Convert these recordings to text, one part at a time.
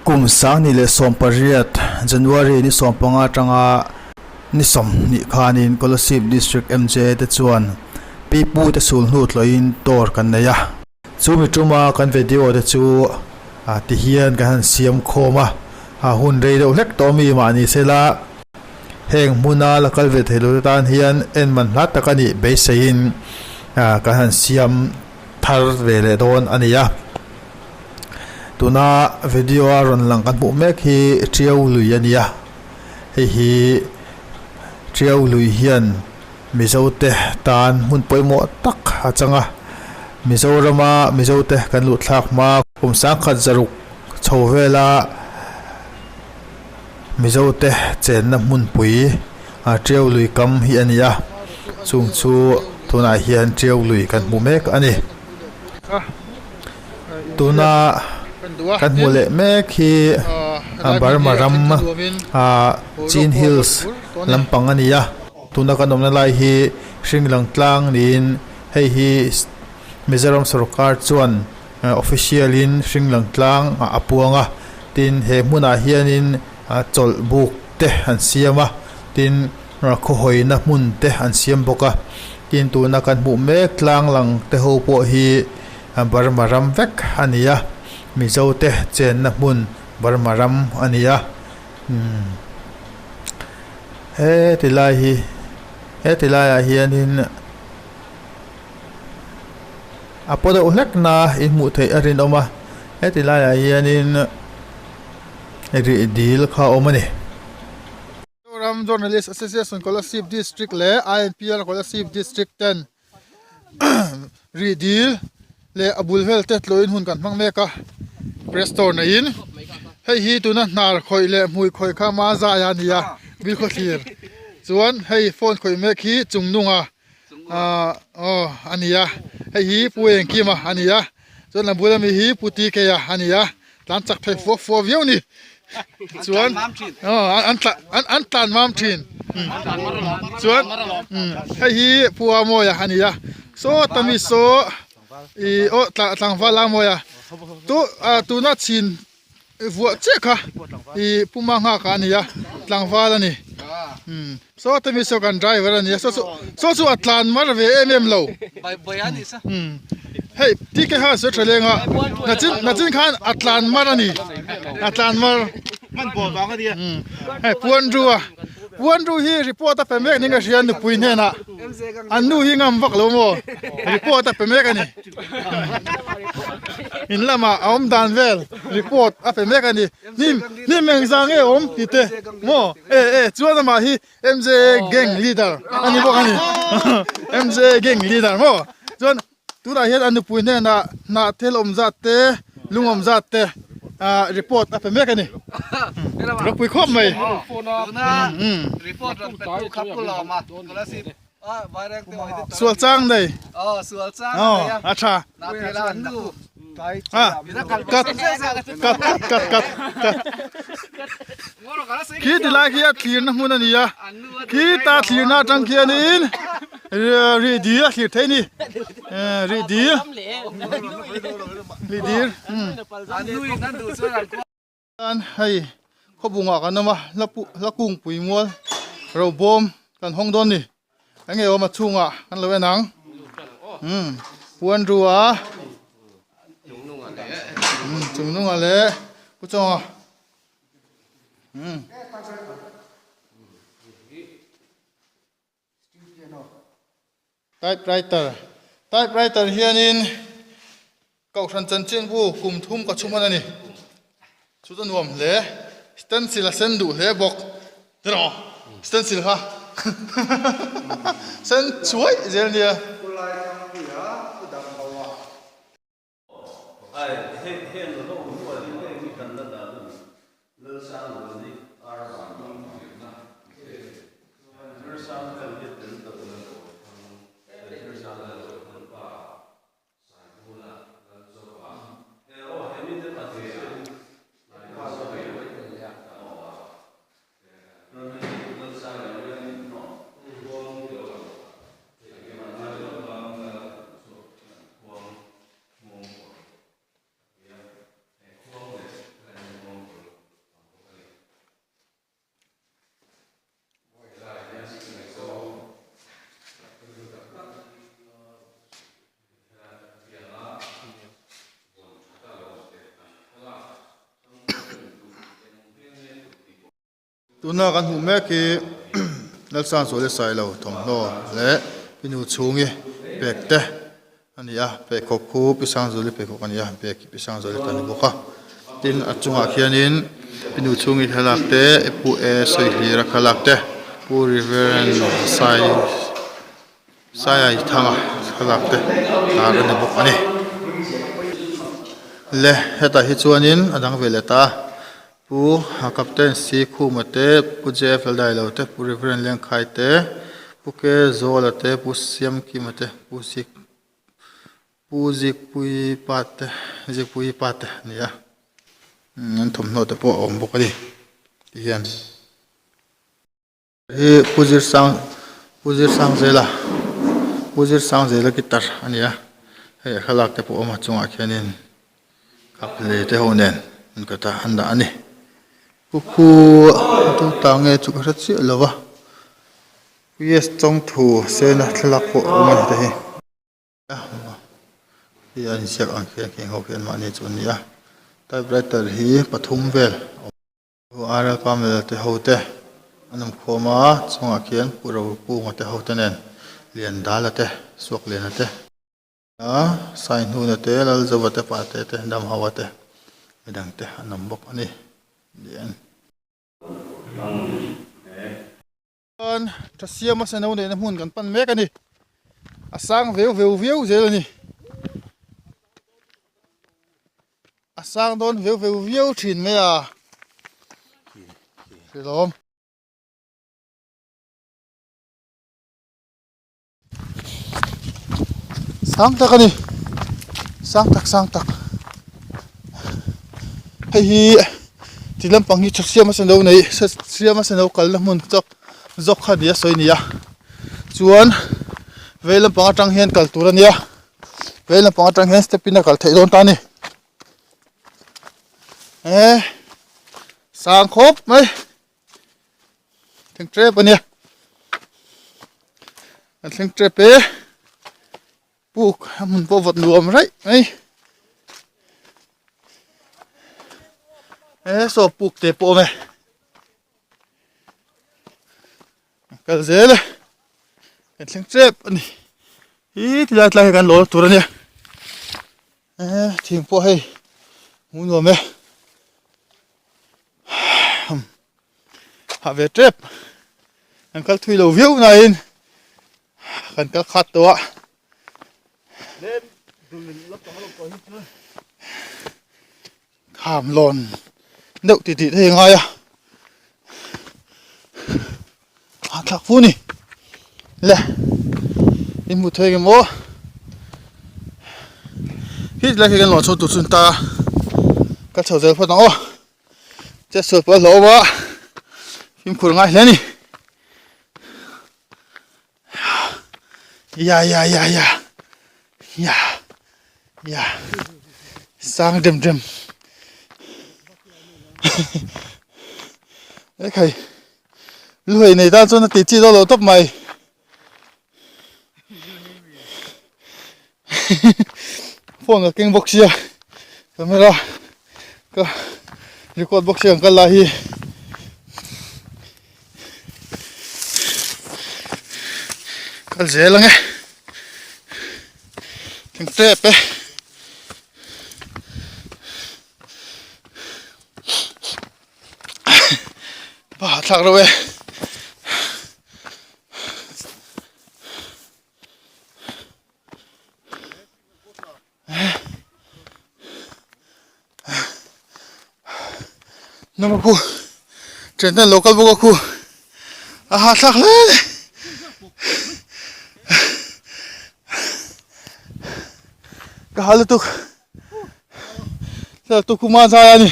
Kum 2018 January ni 15 atanga ni 20 khanin Kolasib District MJ te chuan pipu te sul hnu tlawhin tour kan nei a. Chumi tuma kan video te chu ti hian kan han siam khawm a, hun rei deuh hlek tawh mi mahni sela heng hmuna la kal ve thei lo te tan hian en man hla tak a nih beiseiin kan han siam thar ve leh dawn a ni a. Tuna video a rawn lang kan hmuh mek hi Tiau lui a ni a, hei hi Tiau lui hian Mizote tan hmun pawimawh tak a chang a, Mizorama Mizote kan luh thlak hma kum 1006 chho vela Mizote chenna hmunpui Tiau lui kam hi a ni a, chung chu tunah hian Tiau lui kan hmu mek a ni. Tuna kan hmuh leh mek hi Burma ram Chin Hills lampang a ni a, tuna kan awmna lai hi Hringlang tlang niin hei hi Mizoram sorkar chuan official in Hringlang tlang a puang a, tin he hmunah hianin chawlh buk te an siam a, tin khawhawina hmun te an siam bawk a, tin tuna kan hmuh mek tlang lang te ho pawh hi Burma ram vek a ni a, Mizo te chenna hmun Burma ram a ni a, umm heti lai hi heti laiah hianin a paw deuh hlek na in hmuh theih a rinawm a, heti laiah hianin rih dil kha a awm a ni. Mizoram Journalist Association Kolasib District leh INPR Kolasib District ten rih dil leh a bul vel te tlawhin hun kan hmang mek a, press tour neiin hei hi tuna hnar khawih leh hmui khawih kha ma zai a ni a bilkhaw thlir chuan hei phone khawih mek hi chung nunga ahh aw a ni a hei hi pu engkima a ni a chuan a bula mi hi pu TK a a ni a. Tlan chak thei fuak fuak viau ni chuan an tlan an tlan mam thin chuan hei hi pu a mawi a ani a saw tami saw ih aw tlangval a mawi a tu tuna chhin vuah chiah kha ih pu ma nghak a ani a tlangval a ni saw tami saw kan driver a ni a saw chu saw chu a tlan mar ve em em lo. Hei TK khan sawi tha leng a nachin nachin khan a tlan mar a ni a tlan mar hei puanru a puanru hi report a pe mek ning ka hria nupui hnenah an nu hi ngam vak lo maw report a pe mek a ni in lamah a awm dan vel report a pe mek a ni hnim hnim engzah nge awm tih te maw e e chuan amah hi MJ gang leader a ni bawk a ni MJ gang leader maw chuan tunah hian a nupui hnenah hnah thil awm zat te lung awm zat te ah report a pe mek a ni ropui khawp mai sual chang nei aw a tha ah cut cut cut cut cut Khi ti lai khi a thlirna hmun a ni a, khi ta thlirna atang khianin rih dil a thlir theih a ni, rih dil, rih dil umm hei khawbungah kan awm a hla kungpui mual robawm kan hawng dawn a ni. Eng nge awm a chhungah kan lo en ang umm puanrua umm chung nungah leh pu chawnga umm typewriter typewriter hianin Kohhran chanchinbu kum thum ka chhum a ni. Chu chu nuam hle. Stencil a sen duh hle bawk. Tiraw? Stencil kha sen chuai zel nia. Tuna kan hmuh mek hi Lalsangzuali Sailo thawmhnaw leh Pi Nu Chhungi pek te a ni a, pheikhawk khu Pi Sangzuali pheikhawk a ni a, bag hi Pi Sangzuali ta a ni bawk a. Tin a chungah khianin Pi Nu Chhungi thlalak te, Pu E Sawihlira thlalak te, Pu Reverend Sai. Saiai thanga thlalak te tar a ni bawk a ni. Le hetah hi chuanin a dang ve leh ta a, Pu Captain C Khuma te, Pu JF Laldailo te, Pu Reverend Lengkhai te, Pu K Zawla te, Pu Siamkima te, Pu Zik Pu Zikpuii pa te Zikpuii pa te a ni a, an thawmhnaw te pawh a awm bawk a ni tihian. Hi Pu Zirsang Pu Zirsangzela Pu Zirsangzela guitar a ni a hei a thlalak te pawh a awm a chungah khianin kap lei te ho nen an kawt a an dah a ni Pu khu tu ta nge chu ka hre chiah lo va P_S Chawngthu sena thlalak pawh a awm a ni te hi. Hi a inziak ang khian kheng ho khi anmahni chu an ni a typewriter hi pathum vel a awm. Arel Pamela te ho te an awm khawm a, chungah khian Pu Rokunga te ho te nen Liandala te, Suakliana te, Saihnuna te, Lalzova te, Pate te, Damhaua te midang te an awm bawk a ni. Chuan tha siama seno neihna hmun kan pan mek a ni. A sang veu veu viau zel a ni. A sang dawn veu veu viau thin mai a. Hrilawm. Sang tak a ni sang tak sang tak hei hi ti lampang hi tha siam a sen lo nei siam a sen lo kalna hmun chak zawk kha nia sawi a ni a chuan vei lampang atang hian kal tur a nia vei lampang atang hian step in a kal theih dawn ta a ni e sang khawp mai. Thleng tep a nia kan thleng tep e puk a hmun pawh vawt nuam raih mai e saw puk te pawh awm e kal zel e kan thleng tep a ni hi tilai tlai hi kan lawl tur a nia e thing pawh hei hmuh nuam e. Hah ve tep kan kal thui lo viau nain kan kal khat tawh a kham lawn deuh ti tih thei ngai a a thlak fu ni le in hmu thei ngemaw hi tilai khi kan lawn chho tur chu an ta a ka chho zel phawt ang aw chetsual pawh a hlauhawm a fimkhur a ngai hle a ni ya ya ya ya ya ya sang dem dem ekhai luhei nei tan chuan a tih chi dawn lo tawp mai phone ka keng bawk sia camera ka record bawk sia kan kal lai hi. Kal zel ang e thing tep e pa thlak reuh e Nama khu train ten lo kal bawk a khu a ha thlak hle a ni ka ha lutuk lutuk khu ma zai a ni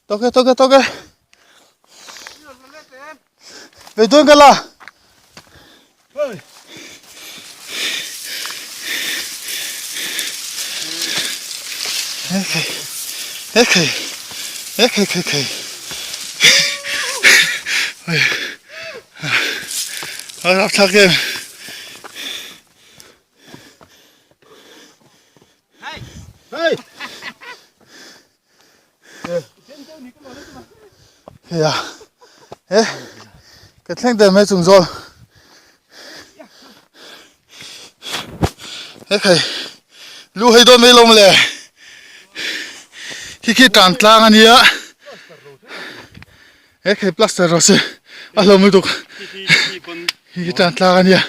tawk e tawk e tawk e về tuôn cái là Ekhei ekhei ekhei ekhei a rap thlak em Hei a he ka thleng der mai chung zawl he khai lu hei dawn mai lo mawle khi khi tan tlang a nia he khai plaster rawh se a hlawm lutuk khi khi tan tlang a nia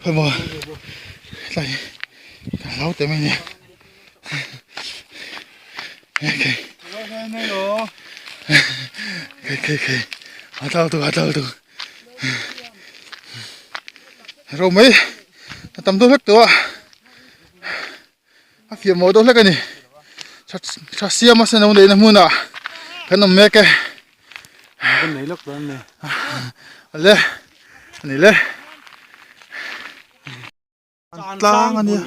khawimaw tlai ka hlau teh mai a ni. A tlau tuk a tlau tuk ro mai a tam deuh hlek tawh a a fiah mawh deuh hlek a ni tha siam a sen lo neihna hmunah kan awm mek e ale a ni le. Tlang a nia.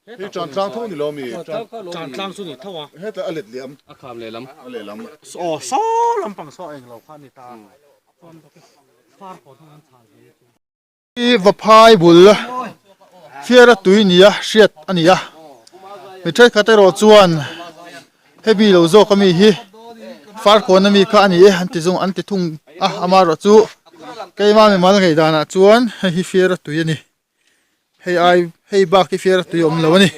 Hi Ṭantlang tho ni lo mi? Ṭantlang chu ni tho a. Heta a let liam. A kham lehlam. A lehlam. Aw saw lampang saw eng lo kha a ni ta. Chuan far pawh hnung an chhal ve chu. Hi Vaphai bul fiara tui nia hriat a ni a. Mi thenkhat erawh chuan hemi lo zawk ami hi Farkawn ami kha a ni e an ti zung an ti thung a amaherawhchu keima mimal ngaihdanah chuan hei hi fiara tui a ni. Hei ai hei bak hi fiara tui a awm lo a ni.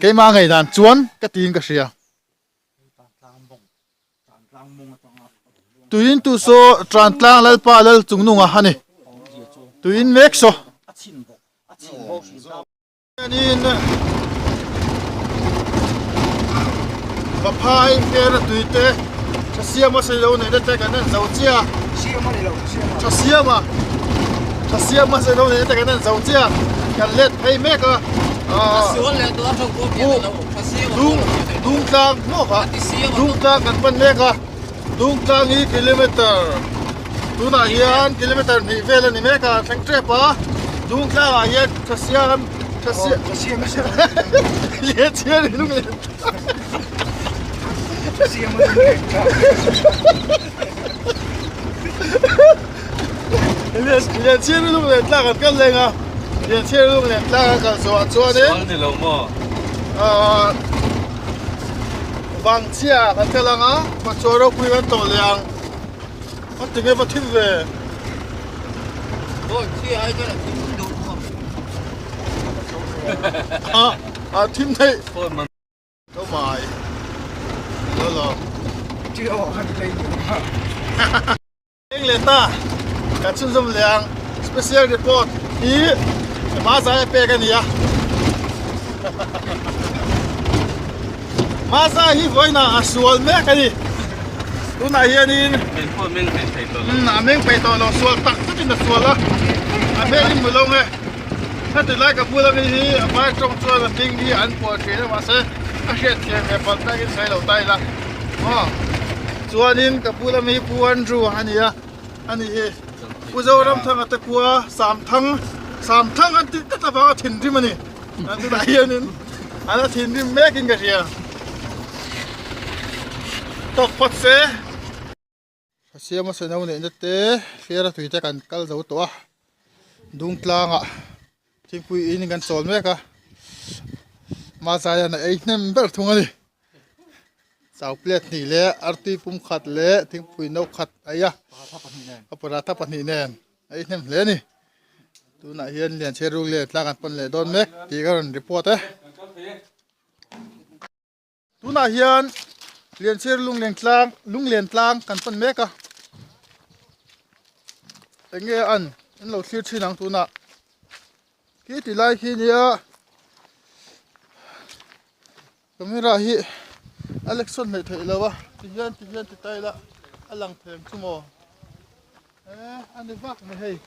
Keimah ngei dan chuan ka tiin ka hria. Tuin tu saw Trantlang Lalpa Lal Chungnunga a ni. Tuin mek saw. Hianin Vaphai hmel a tui te tha siam a sawi lo neihna te kan en zo chiah a tha siam a tha siam a sawi lo neihna te kan en zo chiah a kan let phei mek a ahh dung dungtlang hmuak a dungtlang kan pan mek a dungtlang hi kilometer tunah hian kilometer hnih vel a ni mek a thleng tep a dungtlang ah hian tha siam tha siam tha siam lian chhiar in lung lian lian lian chhiar lung lian tlang an kal leng a lian chhiar lung lian tlang an kal zawh ah chuanin ahh vangchhia kan kal ang a pachuau ropui kan tawh leh ang. A ti nge va thim ve. A a thim theih. Lo mai. Lo lo. Eng leh ta kan chhunzawm leh ang special report hi Maza a pek a ni a. Maza hi vawiinah a sual mek a ni. Tunah hianin a meng peih tawh lo, sual tak takin a sual a, a hmel hi hmu lo nge. Heti lai ka bula mi hi a vai tawng chuan a hming hi an puah thin a mahse a hriat thiam ve palh takin sawi lo ta ila. Aw chuanin ka bula mi hi Pu Andrew a ni a, a ni hi Pu Zoramthanga te khua Samthang, Samthang an tih tlat avanga thinrim a ni. Tunah hianin an la thinrim mekin ka hria. Tawk phawt se. Tha siama seno neihna te fiara tui te kan kal zo tawh a. Dungtlangah thingpui in kan chawl mek a. Mahzaian a ei hnem ber thung a ni. Chau plate hnih leh artui pum khat leh thingpui no khat a ei a. A paratha pahnih nen a ei hnem hle a ni. Tunah hian Lianchhe ruk leh tlang an pawn leh dawn mek tih ka rawn report e. Tunah hian Lianchhe lunglen tlang lunglen tlang kan pan mek a. Enge an an lo thlir thin ang tunah. Khi ti lai khi nia camera hi a lek sawn hleih theih lo a ti hian ti hian ti ta ila a lang thei ang chu maw. E a ni vak mai hei.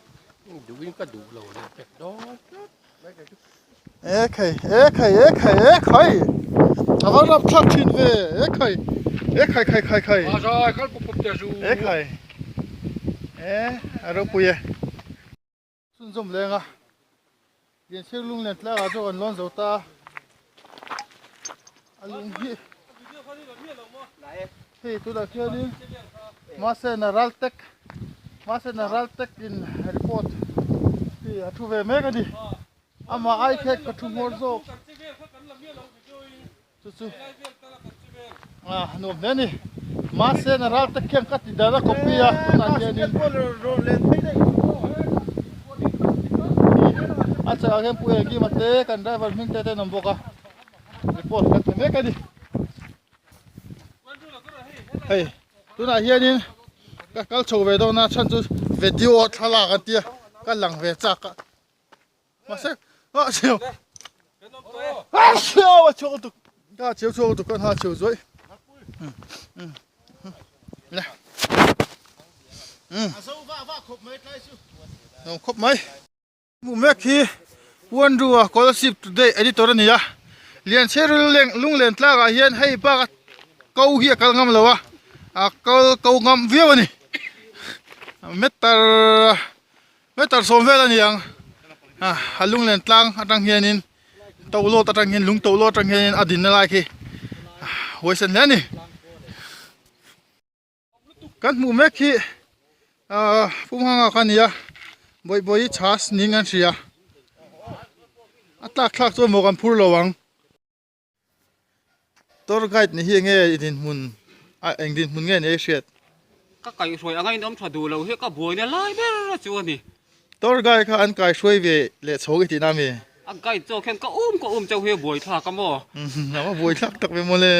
Duhin ka duh lo leh pek dawn tlat. E khai e khai e khai e khai a va rap thlak thin ve e khai e khai khai khai khai e khai e a ropui e chhunzawm leng a Lianchhiar lung len tlak ah chuan kan lawn zo ta a lung hi hei tunah khianin mahse ral tek mahse ral tek in report hi a thu ve mek a ni amah ai khek ka thu hmawr zawk chu chu a nuam hle a ni mahse ral tek khian ka ti dan a copy a tunah khianin a chhakah khian pu Engkima te kan driver hming te te an awm bawk a report kan pe mek a ni. Hei tunah hianin ka kal chho ve dawn a chhan chu video thlalak an tia ka lang ve chak a mahse ah chheu ah chheu a chhuak lutuk ka chheu chhuak lutuk ka ha chheu zuai le um khawp mai. Hmuh mek hi Puanrua Scholarship Today editor a ni a, Lianchhiar lunglen tlakah hian hei bak a ko hi a kal ngam lo a, a kal ko ngam viau a ni. Meter meter sawm vel a ni ang, a lunglen tlang atang hianin tohlawt atang hian lung tohlawt atang hianin a dinna lai khi huaisen hle a ni. Kan hmuh mek hi ahh Pumhanga kha a ni a bawihbawi chhas ning an hria a tlak thlak chuan maw kan phur lo ang tour guide ni hi enge i dinhmun a eng dinhmun nge ni a i hriat. Ka kaihhruai anga inawm tha duh lo hi ka buaina lai ber chu a ni. Tour guide kha an kaihruai ve leh chho i tihna mi? A guide zawk hian ka um ka um chauh hi a buai thlak a maw? A va buai thlak tak ve mawle.